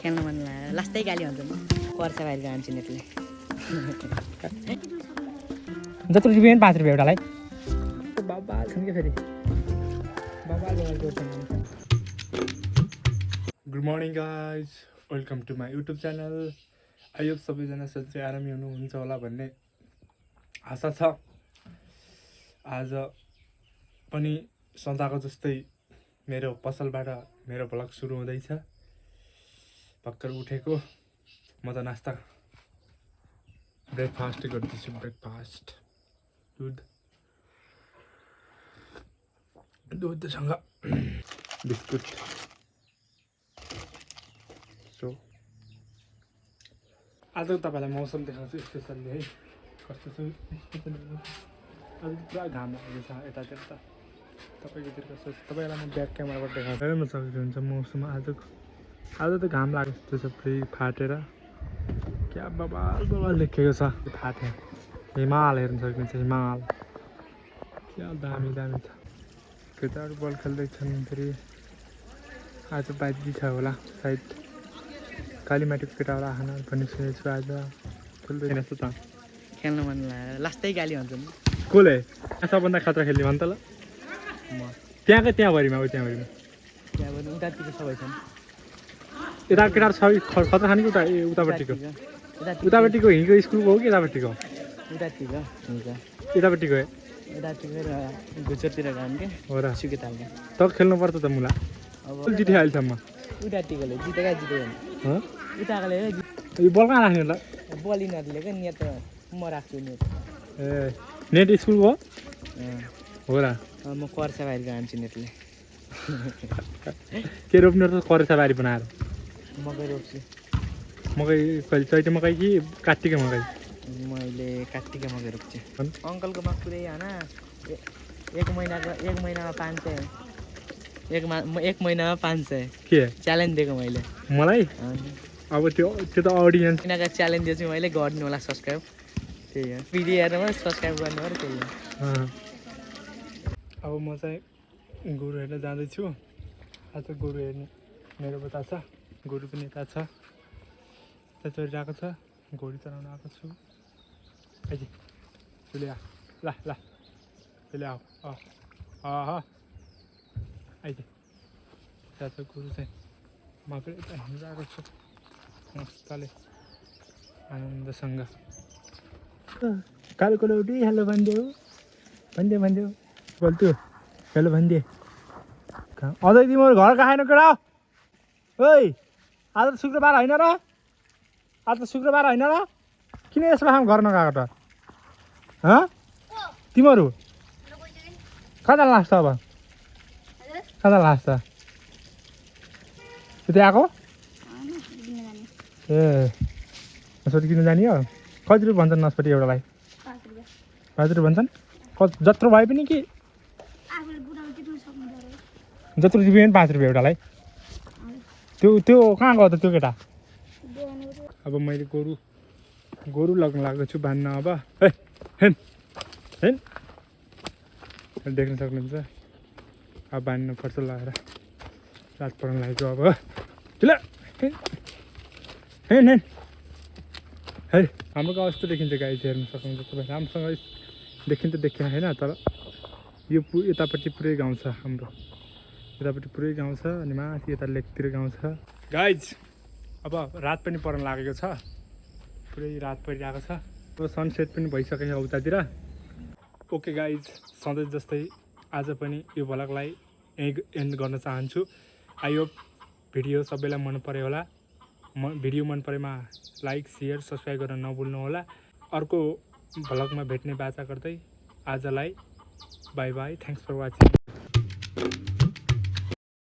खेल्न मन लाग्यो लास्टै गाली हुन्छ म पर्छ बाहिर जान्छु नेटले जत्रो रुपियाँ पनि 5 रुपियाँ एउटालाई बाबा छन् के फेरि बाबा good morning guys welcome to my YouTube channel I hope सबैजना सधैँ आरामी हुनुहुन्छ होला भन्ने आशा छ। आज पनि सदाको जस्तै मेरो पसलबाट मेरो भ्लग सुरु हुँदैछ। भर्खर उठेको म त नास्ता ब्रेकफास्ट गर्दैछु। Breakfast दुधसँग biscuit. सो आज तपाईँलाई मौसम देखाउँछु स्पेसल्ली है कस्तो छ। आज पुरा घाम लागेको छ यतातिर त तपाईँकोतिर कस्तो छ तपाईँलाई म ब्याक क्यामेराबाट देखाउँछु। हेर्न सक्नुहुन्छ मौसम आज त घाम लागेको जस्तो छ पुरै फाटेर क्या बबाल बबाल लेखेको छ। फाटे हिमाल हेर्न सक्नुहुन्छ हिमाल क्या दामी दामी छ। केटाहरू बल खेल्दैछन् फेरि आज बाजी छ होला सायद कालीमाटीको केटाहरू आएन भन्ने सुनेको छु। आज खेल्दैन त खेल्न मन लाग्यो लास्टै गाली हुन्छ नि कसले सबभन्दा खतरा खेल्ने भन् त ल म त्यहाँकै त्यहाँभरिमा त्यहाँभरिमा त्यहाँ पनि उतातिर सबै छन् यता केटाहरू सबै खतरा खाने कि उतापट्टिको उतापट्टिको हिँडेको स्कुलको हो कि यतापट्टिको उतातिर हुन्छ यतापट्टिको उतातिर घुचोतिर गयो के हो र सुकेतालको त खेल्नुपर्छ त मुला अब जिते अहिलेसम्म उतातिरले जितेका जित्यो उताकोले यो बल कहाँ राख्ने ल बलिनहरूले क्या नेट म राख्छु नेट ए नेट स्कुलको हो र म कर्सा बाहिर जान्छु नेटले के रोप्ने त करेसा बारी बनाएर मकै रोप्छु। मकै कहिले चैते मकै कि कात्तिके मकै मैले कात्तिके मकै रोप्छु। अङ्कलकोमा पुरै होइन एक महिनामा 500 एक महिनामा 500 के च्यालेन्ज दिएको मैले मलाई अब त्यो त अडियन्स महिनाको च्यालेन्ज दिएछु मैले गरिदिनु होला सब्सक्राइब त्यही हो भिडियो हेरेर मात्रै सब्सक्राइब गर्नु हो त्यही हो। अब म चाहिँ गोरु हेर्न जाँदैछु। आज गोरु हेर्ने मेरो बता छ गोरु पनि यता छ यता चढिरहेको छ घोडी चलाउन आएको छु। आइज त्यसले आ ल ल त्यसले आऊ आइज त्यहाँ छ गोरु चाहिँ म पनि यता हिँडिरहेको छु मस्तले आनन्दसँग। कालो कोलौटी हेलो भनिदेऊ गल्त्यो हेलो भनिदिए अझै तिमीहरू घर खाएन केटा ओइ आज त शुक्रबार होइन र किन यसो खाम घर नगएको त तिमीहरू कता लाग्छ अब कता लाग्छ त्यति आएको ए नस्पति किन जाने हो कति रुपियाँ भन्छन् नस्पति एउटालाई 5 रुपियाँ भन्छन् जत्रो भए पनि कि जत्रो रुपियाँ पनि 5 रुपियाँ एउटालाई त्यो कहाँ गयो त त्यो केटा। अब मैले गोरु लग्न लागेको छु बान्न। अब हेन देख्न सक्नुहुन्छ अब बान्नु पर्छ लगाएर रात पर्न लागेको अब ल हेन है हाम्रो गाउँ यस्तो देखिन्छ गाई हेर्न सक्नुहुन्छ तपाईँ राम्रोसँग देखिन त देखिएन होइन तर यो यतापट्टि पुरै गाउँ छ हाम्रो यतापट्टि पुरै गाउँ छ अनि माथि यता लेकतिर गाउँ छ गाइज। अब रात पनि पर्न लागेको छ पुरै रात परिरहेको छ अब सनसेट पनि भइसकेको छ उतातिर। ओके गाइज सधैँ जस्तै आज पनि यो भ्लगलाई यहीँ एन्ड गर्न चाहन्छु। आई होप भिडियो सबैलाई मन पऱ्यो होला। भिडियो मन परेमा लाइक सेयर सब्सक्राइब गर्न नभुल्नु होला। अर्को भ्लगमा भेट्ने बाचा गर्दै आजलाई bye bye thanks for watching.